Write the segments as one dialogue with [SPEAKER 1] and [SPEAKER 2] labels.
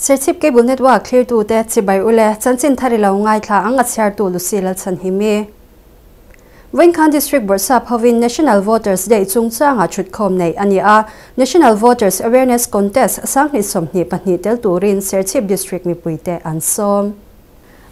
[SPEAKER 1] Serchhip Cable Network thlirtute chibai ule chanchin thar i lo ngaithla ang a chhiartu Lucy Lalchhanhimi. Vawinkhan District Bawrhsap hovin National Voters Day chungchanga thutkhawm neih a ni a, National Voters Awareness Contest 2022 tel turin Serchhip District mipuite an sawm.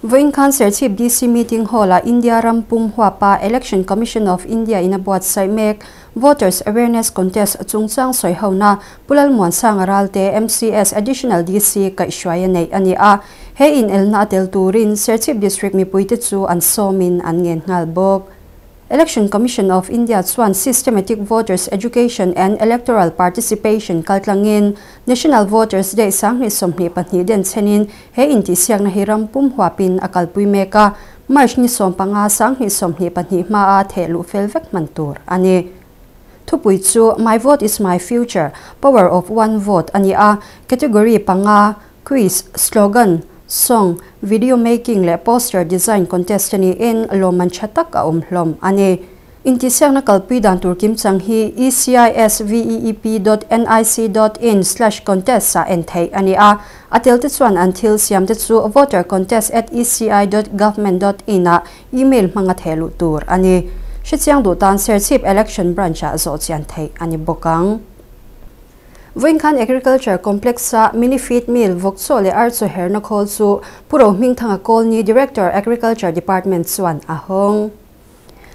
[SPEAKER 1] Vawinkhan Serchhip DC Meeting Hall-ah India ram pum huapa Election Commission of India in a buatsaih mek Voters Awareness Contest chungchang sawihona Pu Lalmuansanga Ralte, MCS Additional DC kaihhruai a neih a ni a. He inelna a tel turin Serchhip District mipuite chu an sawmin an ngen nghal bawk. Election Commission of India chuan Systematic Voters Education and Electoral Participation kaltlangin National Voters Day 2022 den chenin he intihsiakna hi ram pum huapin a kalpui mek a, March ni 15 2022 hmaa theh luh fel vek hman tur a ni. Thupui chu My Vote is My Future, Power of One Vote a ni a, category panga, Quiz, Slogan, Song, Video Making leh Poster Design Contest te niin lawmman tha tak a awm hlawm a ni. Intihsiakna kalpui dan tur kimchang hi ecisveep dot nic dot in slash contest ah en theih a ni a, a tel te chuan an thil siam te chu votercontest at eci dot government dot in ah email hmanga theh luh tur a ni. Hrechiang duh tan Serchhip Election Branch ah zawh chian theih a ni bawk ang. Vawinkhan Agriculture Complex-a Mini Feed Mill vawk chaw leh ar chaw herna khawl chu Pu Rohmingthanga Kawlni Director Agriculture Department chuan a hawng.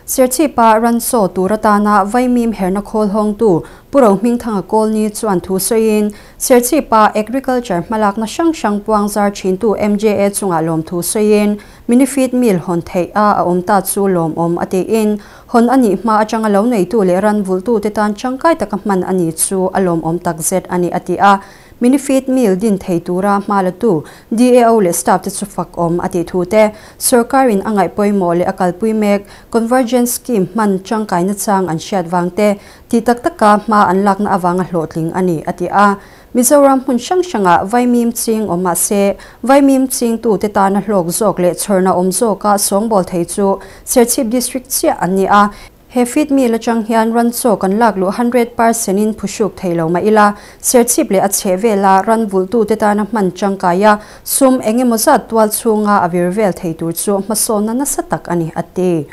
[SPEAKER 1] Serchhipa ran chaw tur atana vaimim herna khawl hawngtu Pu Rohmingthanga Kawlni chuan thu sawiin Serchhipa Agriculture hmalakna hrang hrang puang zar thintu MJA chungah lawmthu sawiin Mini Feed Mill hawn theih a a awm ta chu lawmawm a tiin Hawn a nih hma atanga lo neitu leh ran vulhtute tan tangkai taka hman a ni chu a lawmawm takzet a ni, a ti a. Mini feed mill din thei tura hma latu DAO leh staff te chu fak awm a tih thu te, sorkarin a ngaih pawimawh leh a kalpui mek Convergence Scheme hman tangkaina chang an hriat vang te tih tak taka hma an lakna avanga hlawhtling a ni, a ti a. Mizoram hmun hrang hrangah vaimim ching awm mah se, vaimim chingtute tana hlawk zawk leh chhawrna awm zawka sawngbawl thei chu Serchhip District chiah an ni a. He feed mill atang hian ran chaw kan lak luh 100% in phuhruk thei lo mah ila, Serchhip leh a chheh vela ran vulhtute tana hman tangkaia sum eng emaw zat tual chhunga a vir vel thei tur chu hmasawnna nasa tak a ni, a ti.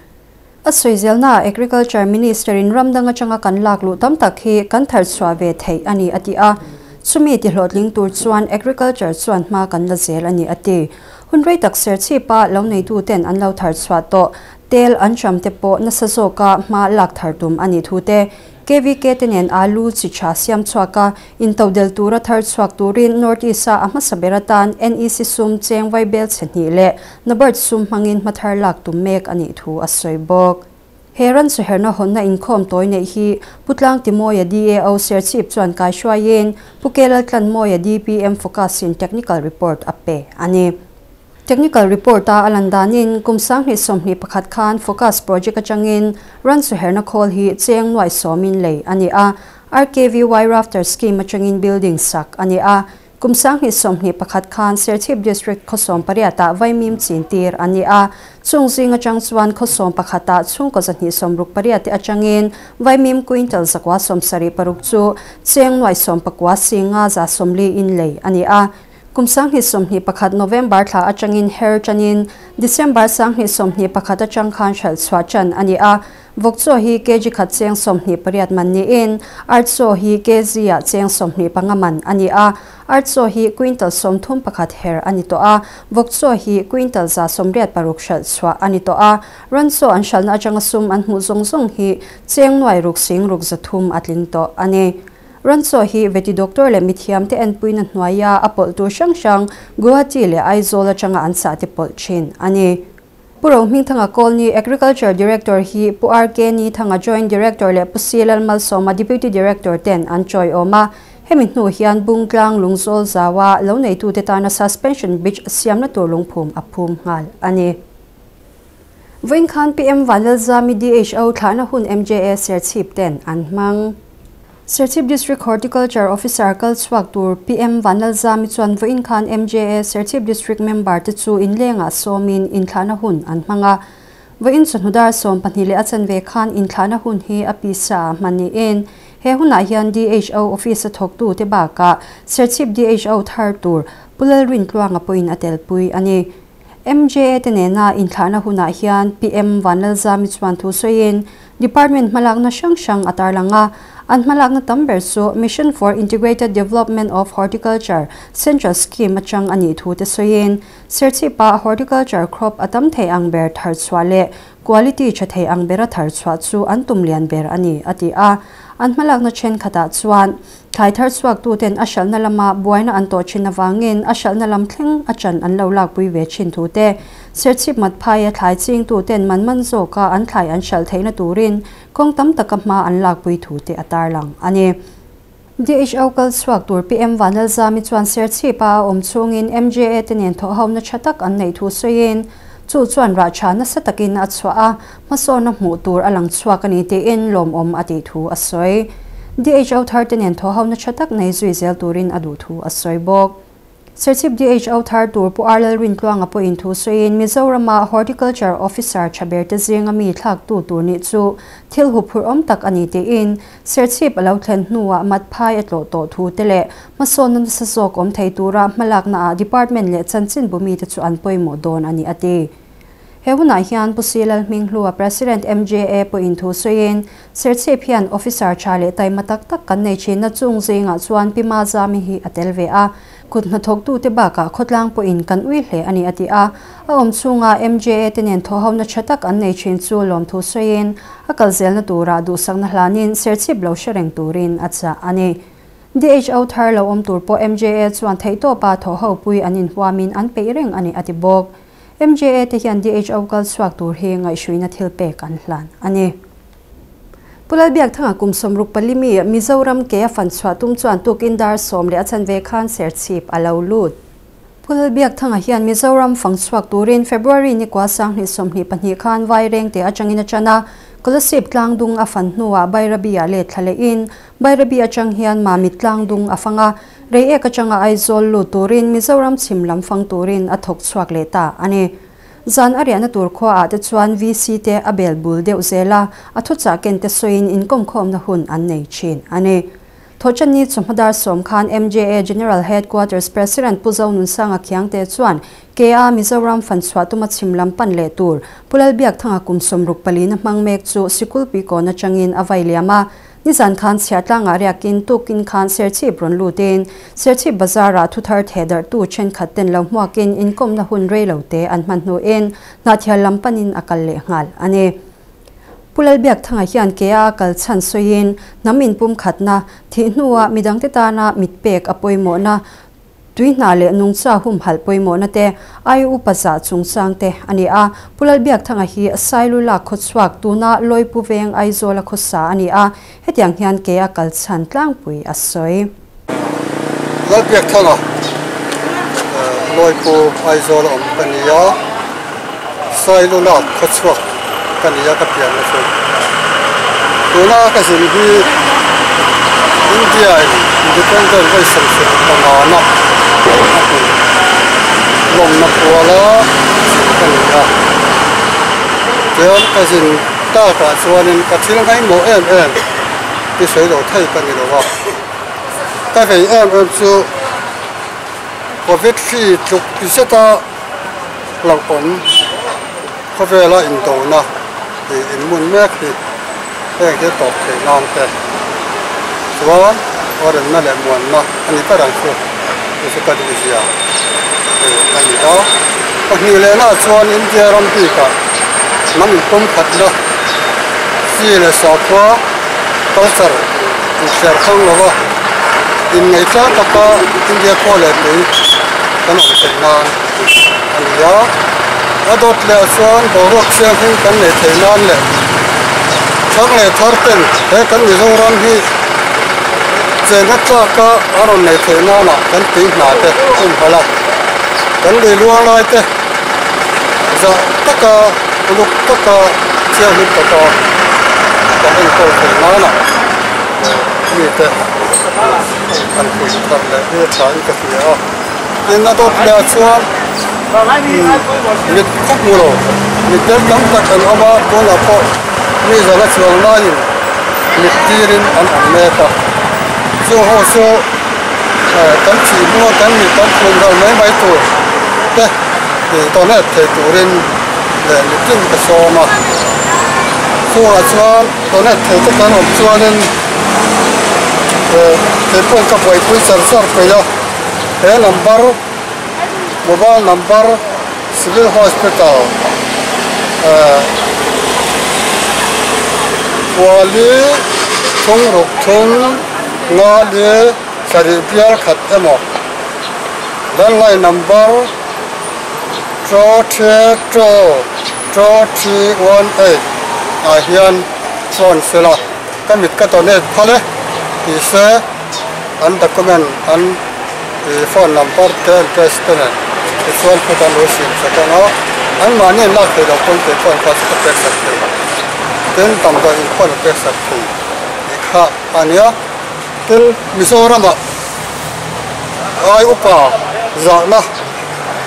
[SPEAKER 1] A sawizelnaah Agriculture Minister-in ram dang atanga kan lak luh tam tak hi kan thar chhuah ve theih a ni a ti a. Chumi tihlawhtling tur chuan Agriculture chuan hma kan la zel a ni a ti. Hun rei tak Serchhipa lo neituten an lo thar chhuah tawh tel an ram te pawh nasa zawka hma lak thar tum a nih thu te KVK te nen alu chi tha siam chhuak a, intodel tura thar chhuak turin North East-a a hmasa ber atan NEC sum cheng vaibel chhe hnih leh NABARD sum hmangin hma thar lak tum mek a nih thu a sawi bawk. He ran suherna hawnna inkhawm tawi neih hi Pu Tlangtimawia DAO Serchhip chuan kaihruaiin Pu Kelaltlanmawia DPM Focus-in Technical Report a pe a ni. Technical Report-a a lan danin kum 2021 khan Focus Project atangin ran suherna khawl hi cheng nuai sawmin lei a ni a, RKVY Rafter Scheme atangin building sak a ni a. Kum 2021 khan Serchhip District khawsawm pariatah vaimim chin tir a ni a, chung zing atang chuan khawsawm pakhatah chhungkaw 268 te atangin vaimim quintal 176 chu cheng nuai sawmpakua singa za sawmli in lei a ni a. Kum 2021 November thla atangin her chanin December 2021 atang khan hralh chhuah chan a ni a, vawk chaw hi kg khat cheng 28 man niin ar chaw hi kg ah cheng 25 man a ni a, ar chaw hi quintal 31 her a ni tawh a, vawk chaw hi quintal 186 hralh chhuah a ni tawh a, ran chaw an hralhna atanga sum an hmuh zawng zawng hi cheng nuai ruk sing ruk zathum a tling tawh a ni. Ran chaw hi veti doctor leh mithiam te enpuina hnuaia a pawlh tur hrang hrang Guwahati leh Aizawl atanga an chah te pawlh thin a ni. Pu Rohmingthanga Kawlni Agriculture Director hi Pu RK Nithanga Joint Director leh Pu C Lalmalsawma Deputy Director ten an chawi awm a. Hemi hnu hian Bungtlang Lungzawl zaua lo neitute tana suspension bridge siamna tur lungphum a phum nghal a ni. Vawinkhan PM Vanlalzami DHO thlahna hun MJA Serchhip ten an hmang. Serchhip District Horticulture Officer kal chhuak tur PM Vanlalzami chuan vawinkhan MJA Serchhip District member te chu inlengah sawmin inthlahna hun an hmang a. Vawiin chawhnu dar 12 leh a chanve khan inthlahna hun hi a pisa ah hman niin he hunah hian DHO office a thawktu te bakah Serchhip DHO thar tur Pu Lalrintluanga pawhin a telpui a ni. MJA te nena inthlahna hunah hian PM Vanlalzami chuan thu sawiin Department hmalakna hrang hrang a tarlang a, an hmalakna tam ber chu Mission for Integrated Development of Horticulture Central Scheme atang a nih thu te sawiin Serchhipa Horticulture crop a tam thei ang ber thar chhuah leh quality tha thei ang bera thar chhuah chu an tum lian ber a ni, a ti a. An hmalakna thenkhatah chuan thlai thar chhuaktuten a hralhna lama buaina an tawh thin avangin a hralhna lam thleng a chan an lo lakpui ve thin thu te, Serchhip Matphaia thlai chingtuten man man zawka an thlai an hralh theihna turin kawng tam taka hma an lakpui thu te a tarlang a ni. DHO kal chhuak tur PM Vanlalzami chuan Serchhipa a awm chhungin MJA te nen thawhhona tha tak an neih thu sawiin, chu chuan rah tha nasa takin a chhuah a, hmasawnna hmuh tur a lang chhuak a ni tiin lawmawm a tih thu a sawi. DHO thar te nen thawhhona tha tak nei zui zel turin a duh thu a sawi bawk. Serchhip DHO thar tur Pu Ar Lalrintluanga pawhin thu sawiin Mizorama Horticulture Officer tha berte zinga mi thlaktu tur nih chu thil huphurh awm tak a ni tiin Serchhip a lo thlen hnuah Matphai a tlawh tawh thu te leh hmasawnna nasa zawk awm thei tura hmalaknaah Department leh chanchinbu mite chu an pawimawh dawn a ni a ti. He hunah hian Pu Si Lalhminghlua President MJA pawhin thu sawiin Serchhip hian Officer tha leh taima tak tak kan nei thin a, chung zingah chuan Pi Mazami hi a tel ve a, kut hnathawktute bakah khawtlang pawhin kan ui hle a ni a ti a. A awm chhunga MJA te nen thawhhona tha tak an nei thin chu lawmthu sawiin a kal zelna turah duhsakna hlanin Serchhip lo hre reng turin a chah a ni. DHO thar lo awm tur pawh MJA chuan theihtawpa thawhhopui an inhuamin an peih reng a ni a ti bawk. MJA te hian DHO kal chhuak tur hi ngaihhruina thil pek an hlan a ni. Pu Lalbiakthanga kum 64 mi Mizoram ke a fan chhuah tum chuan tukin dar 10 leh a chanve khan Serchhip a lo lut. Pu Lalbiakthanga hian Mizoram fang chhuak turin February ni kua 2024 khan Vairengte atangin a tan a, Kolasib tlangdung a fan hnuah Bairabi ah let thla lehin Bairabi atang hian Mamit tlangdung a fang a, Reiek atanga Aizawl lut turin Mizoram chhim lam fang turin a thawk chhuak leh ta a ni. Zan a riahna tur khuaah te chuan VC te a bel bul deuh zel a, a thuchah ken te sawiin inkawmkhawmna hun an nei thin a ni. Thawhṭanni chawhma dar 10 khan MJA General Headquarters President Pu Zonunsanga Khiangte chuan KA Mizoram fan chhuah tuma chhim lam pan leh tur Pu Lalbiakthanga kum 64 na hmang mek chu Sikulpui kawn atangin a vai liam a, Nizan khan chhiatlangah riakin tukin khan Serchhip rawn lutin Serchhip Bazar-ah thuthar thehdarhtu thenkhat ten lo hmuakin inkawmna hun rei lo te an hman hnuin Hnahthial lam panin a kal leh nghal a ni. Pu Lalbiakthanga hian ke a kal chhan sawiin hnam inpum khatna thih hnuah midangte tana mit pek a pawimawhna tui hna leh nungcha humhalh pawimawhna te ai upa zah chungchang te a ni a. Pu Lalbiakthanga hi Sailu lak khawchhuak tuna Lawipu veng Aizawl a khawsa a ni a, hetiang hian ke a kal chhan tlangpui a sawi.
[SPEAKER 2] Lalbiakthanga Lawipu Aizawl a awm ka ni a, Sailu lak khawchhuak ka ni a ka pianna chu. Tuna ka zin hi India in Independent vawi 75 na a hmu lawmna kuala zin ka ni a. Chuan ka zin takah chuanin ka thil ngaihmawh em em i sawi lo thei ka ni lo a. Ka vei em em chu Covid hri tluk zeta hlauhawm khawvela indona tih inmun mek hi heng hi tawp thei nan te chuan remna leh muanna a ni ber ang chu chu chu ka duhzia a ni a. Pahnih lehnaah chuan India ram bikah hnam inpawm khatna chi leh sakhua culture inhriar thang lova inngaihtlak taka India khua leh tui kan awm theih nan a ni a. A dawt leh chuan boruak thianghlim kan nei thei nan leh thang leh thar ten he kan Mizoram hi chenna tlaka a rawn nei thei nanah kan tui hna te humhalh a, kan lui luang lai te zah taka uluk taka thianghlim taka kan enkawl thei nanah mite an pui thar leh hi a tha in ka hria a. Tin a dawt leh ah chuan mit khaw hmu lo, mit tel tam tak an awm a, tunah pawh mi zana chuang laiin mit tirin an awm mek a, chung ho chu Kan thih hnua kan mit kan phun ral mai mai tur te donate thei turin leh mitin ka sawm a. Chungah chuan donate thei te kan awm chuanin kei pawhin ka buaipui char char peih a. He number mobile number civil hospital Kuali thungruk thum nga li. Sarih bial khat emaw landline number two three two two three 18 ah hian phone sela ka mit ka donate phal e tih se an document an phone number te address te nen tichuan phut an lo siam sak ang a anmahni an lak theih loh pawn kei pawh an kha chu ka pek sak thei tin damdawi inkhawm a pek sak thei tih kha a nia. Tin, Mizorama ai upa zahna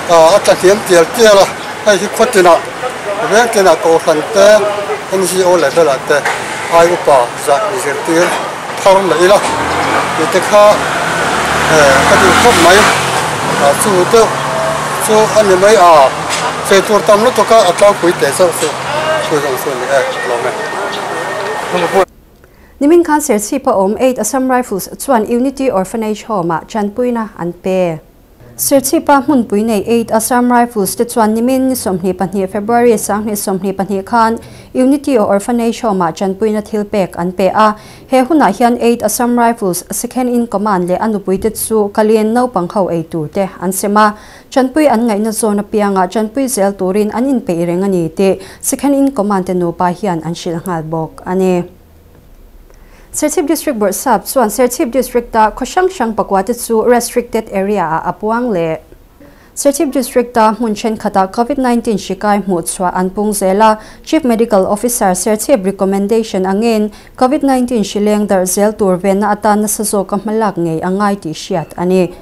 [SPEAKER 2] a tla hniam tial tial a, hei hi khaw tinah, veng tinah Kohhran te, NGO level ah te ai upa zah inzirtir thar leh ila tih te kha ka duh khawp mai. Chu deuh chu a ni mai a, chei tur tam lutuk a, a tlangpui teh zauh chu chu zawng chu a ni e, lawm e.
[SPEAKER 1] Nimin khan Serchhip-a awm Eight Assam Rifles chuan Unity Orphanage Home-ah tanpuina an pe. Serchhip-a hmunpui nei Eight Assam Rifles te chuan nimin ni 22 February 2022 khan Unity Orphanage Home-ah tanpuina thil pek an pe a. He hunah hian Eight Assam Rifles Second in Command leh a nupuite chu kalin naupang ho ei tur te an sem a. Tanpui an ngaihna zawn apiangah tanpui zel turin an inpeih reng a ni tih Second in Command te nupa hian an hrilh nghal bawk a ni. Serchhip District Bawrhsap chuan Serchhip District-a khaw hrang hrang pakua te chu Restricted Area-ah a puang leh. Serchhip District-a hmun thenkhatah Covid 19 hri kai hmuh chhuah an pung zel a, Chief Medical Officer Serchhip recommendation angin Covid 19 hri leng darh zel tur venna atan nasa zawka hmalak ngei a ngai tih hriat a ni.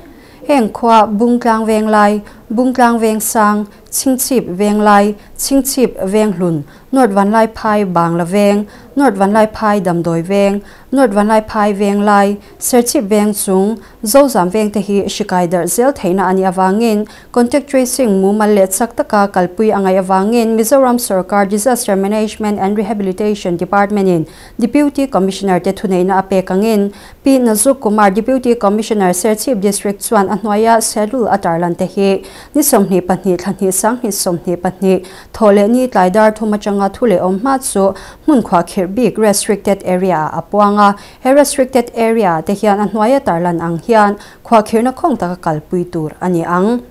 [SPEAKER 1] Heng khua Bungtlang Venglai, Bungtlang Vengsang, Chhingchhip Venglai, Chhingchhip Venghlun, North Vanlaiphai Bangla Veng, North Vanlaiphai Damdawi Veng, North Vanlaiphai Venglai, Serchhip Veng chung, Zozam Veng te hi hri kai darh zel theihna a nih avangin Contact Tracing mumal leh chak taka kalpui a ngaih avangin Mizoram Sorkar Disaster Management and Rehabilitation Department in Deputy Commissioner te thuneihna a pek angin Pi Nazuk Kumar Deputy Commissioner Serchhip District chuan a hnuaia schedule a tarlan te hi ni 22 thla hnih 2022 Thaw leh ni tlai dar thum atanga thu leh awm hma chu hmun khuah khirh bik restricted area ah a puang a. He restricted area ah te hian a hnuaia tarlan ang hian khuah khirhna khawng taka kalpui tur a ni ang.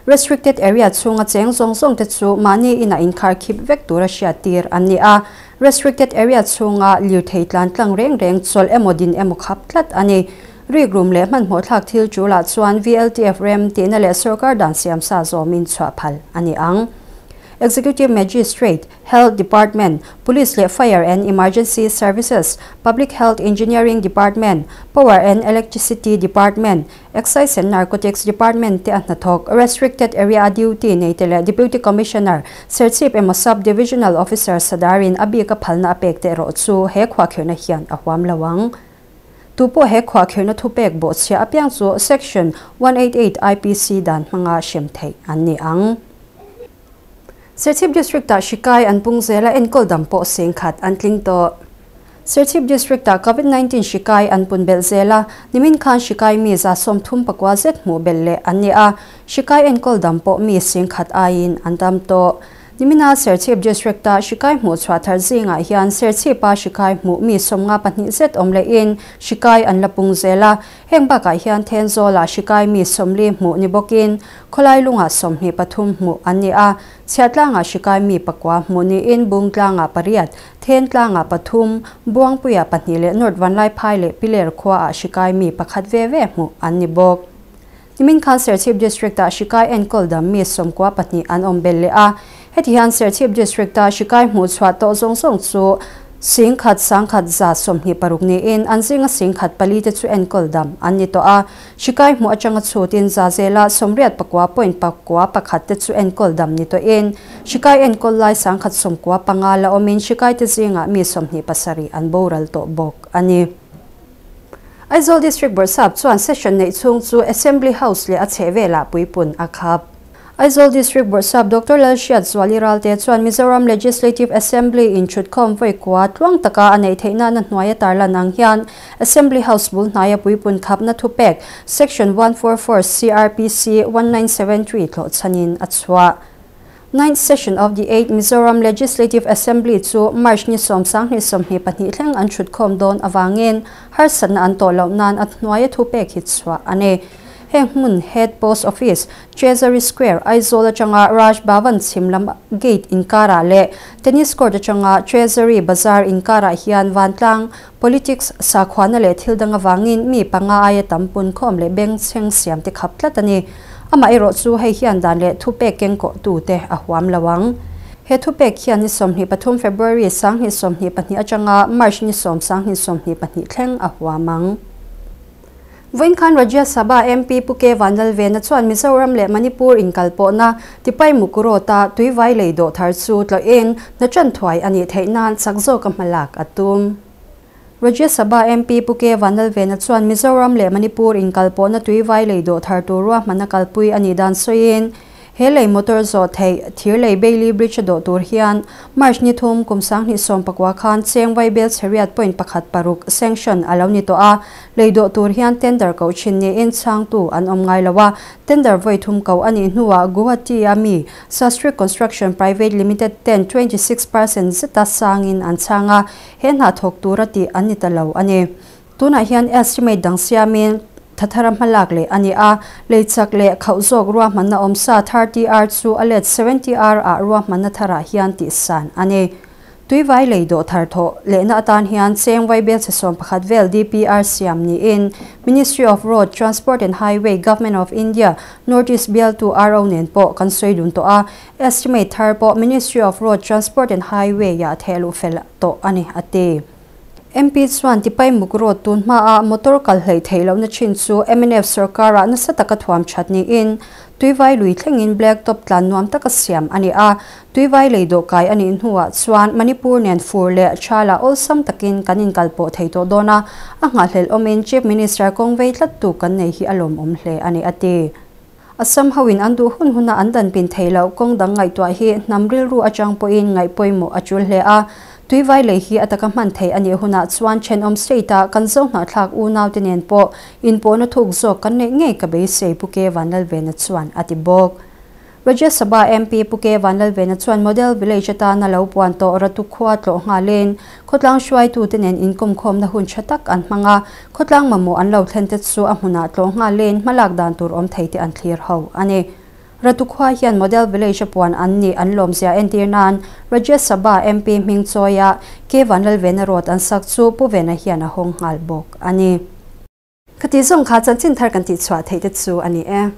[SPEAKER 1] Restricted area chhunga cheng zawng zawng te chu mahni inah inkhar khip vek tura hriat tir an ni a. Restricted area chhunga lirthei tlan tlang reng reng chawlh emaw din emaw khap tlat a ni. Rikrum leh hmanhmawh thlak thil tulah chuan VLTF rem tihna leh sorkar dan siamsa zawmin chhuah phal a ni ang. Executive Magistrate, Health Department, Police leh Fire and Emergency Services, Public Health Engineering Department, Power and Electricity Department, Excise and Narcotics Department te a hnathawk, Restricted Area a duty nei te leh Deputy Commissioner, Serchhip emaw Sub Divisional Officer Sadarin a bika phalna a pek te erawh chu he khuahkhirhna hian a huam lo ang. Tu pawh he khuahkhirhna thupek bawhchhiah apiang chu Section 188 IPC dan hmanga hrem theih an ni ang. Serchhip District-ah hri kai an pung zel a, enkawl dam pawh sengkhat an tling tawh. Serchhip District-ah Covid 19 hri kai an pun belh zel a, nimin khan hri kai mi 38 zet hmuh belh leh an ni a, hri kai enkawl dam pawh mi sengkhat aiin an tam tawh. Nimina Serchhip District-a hri kai hmuh chhuah thar zingah hian Serchhipa hri kai hmuh mi 52 zet awm lehin hri kai an la pung zel a. Heng bakah hian Thenzawlah hri kai mi 40 hmuh ni bawkin khawlai lungah 23 hmuh an ni a. Chhiahtlangah hri kai mi pakua hmuh niin Bungtlangah pariat, Thentlangah pathum, Buangpuiah pahnih leh North Vanlaiphai leh Piler khuaah hri kai mi pakhat ve ve hmuh an ni bawk. Nimin khan Serchhip District-ah hri kai enkawl dam mi 92 an awm belh leh a. Heti hian Serchhip District-a hri kai hmuh chhuah tawh zawng zawng chu 10,126 niin an zinga 1004 te chu enkawl dam an ni tawh a. Hri kai hmuh atanga chhutin za zela 89.91 te chu enkawl dam ni tawhin hri kai enkawl lai 195 la awmin hri kai te zingah mi 27 an boral tawh bawk a ni. Aizawl District Bawrhsap chuan session neih chhung chu Assembly House leh a chhehvelah puipun a khap. Aizawl District Bawrhsap Doctor Lalhriatzuali Ralte chuan Mizoram Legislative Assembly in thutkhawm vawi kua tluang taka a neih theih nana hnuaia tarlan ang hian Assembly House bul hnaia puipun khapna thupek Section 144 CrPC 1973 thlawh chhanin a chhuah. Ninth Session of the Eighth Mizoram Legislative Assembly chu March ni 10 2022 thleng an thutkhawm dawn avangin harsatna an tawh loh nan a hnuaia thupek hi chhuah a ni. Heng hmun Head Post Office, Treasury Square, Aizawl atanga Raj Bhavan chhim lam gate inkarah leh Tennis Court atanga Treasury Bazar inkarah hian vantlang, politics, sakhuana leh thil dang avangin mi panga aia tam punkhawm leh bengchheng siam te khap tlat a ni. Amaherawh chu hei hian dan leh thupek keng kawh tute a huam lo ang. He thupek hian ni 23 February 2022 atanga March ni 10 2022 thleng a huam ang. Vawiin khan Rajya Sabha MP Pu K Vanlalvena chuan Mizoram leh Manipur inkalpawhna Tipaimukh Road-a tuivai lei dawh thar chu tlawhin hna tan thuai a nih theih nan chak zawka hmalak a tum. Rajya Sabha MP Pu K Vanlalvena chuan Mizoram leh Manipur inkalpawhna tuivai lei dawh thar tur ruahmanna kalpui a nih dan sawiin he lei motor zawh theih thir lei Bailey Bridge a dawh tur hian March ni 3 kum 2019 khan cheng vaibel chhe 8.16 sanction a lo ni tawh a, lei dawh tur hian tender ko thin niin chhangtu an awm ngai lo a, tender vawi thum ko a nih hnuah Guwahati a mi Sastri Construction Private Limited ten 26% zeta sangin an chhang a, he hna thawk tura tih an ni ta lo a ni. Tunah hian estimate dang siamin thathara hmalak leh a ni a, lei chak leh khauh zawk ruahmanna awmsa 30R chu a let 70R ah ruahmanna tharah hian tihsan a ni. Tuivai lei dawh thar thawh lehna atan hian cheng vaibel chhe 11 vel DPR siam niin Ministry of Road Transport and Highway, Government of India, North East bialtu RO nen pawh kan sawi dun tawh a, estimate thar pawh Ministry of Road Transport and Highway ah thehluh fel tawh a ni, a ti. MP chuan Tipaimukh Road tun hmaa motor kal hleih theih lohna thin chu mnf sorkarah nasa taka thuam that niin tuivai lui thlengin black top tlan nuam taka siam a ni a, tuivai lei dawh kai a nih hnuah chuan Manipur nen fur leh thala awlsam takin kan inkalpawh thei tawh dawn a, a nghahhlelh awmin Chief Minister kawng vei tlattu kan nei hi a lawmawm hle a ni, a ti. Assam hoin an duh hun huna an dan pin thei lo kawng dang ngaihtuah hi hnam rilru atang pawhin ngaih pawimawh a tul hle a, tuivai lei hi ataka hman thei a nih hunah chuan thenawm state a kan zo hnahthlak unau te nen pawh inpawhna thuk zawk kan neih ngei ka beisei, Pu K Vanlalvena chuan a ti bawk. Rajya Sabha MP Pu K Vanlalvena chuan Model Village atana lo puan tawh Ratu khua tlawh nghalin khawtlang hruaitu te nen inkawmkhawmna hun tha tak an hmang a, khawtlang mamawh an lo thlen te chu a hmunah tlawh nghalin hmalak dan tur awm thei te an thlir ho a ni. Ratu khua hian Model Village a puan an ni an lawmzia entir nan Rajya Sabha MP hming chawia K Vanlalvena Road an sak chu Pu Vena hian a hawng nghal bawk a ni. Khati zawng kha chanchin thar kan tih chhuah theih te chu a ni e.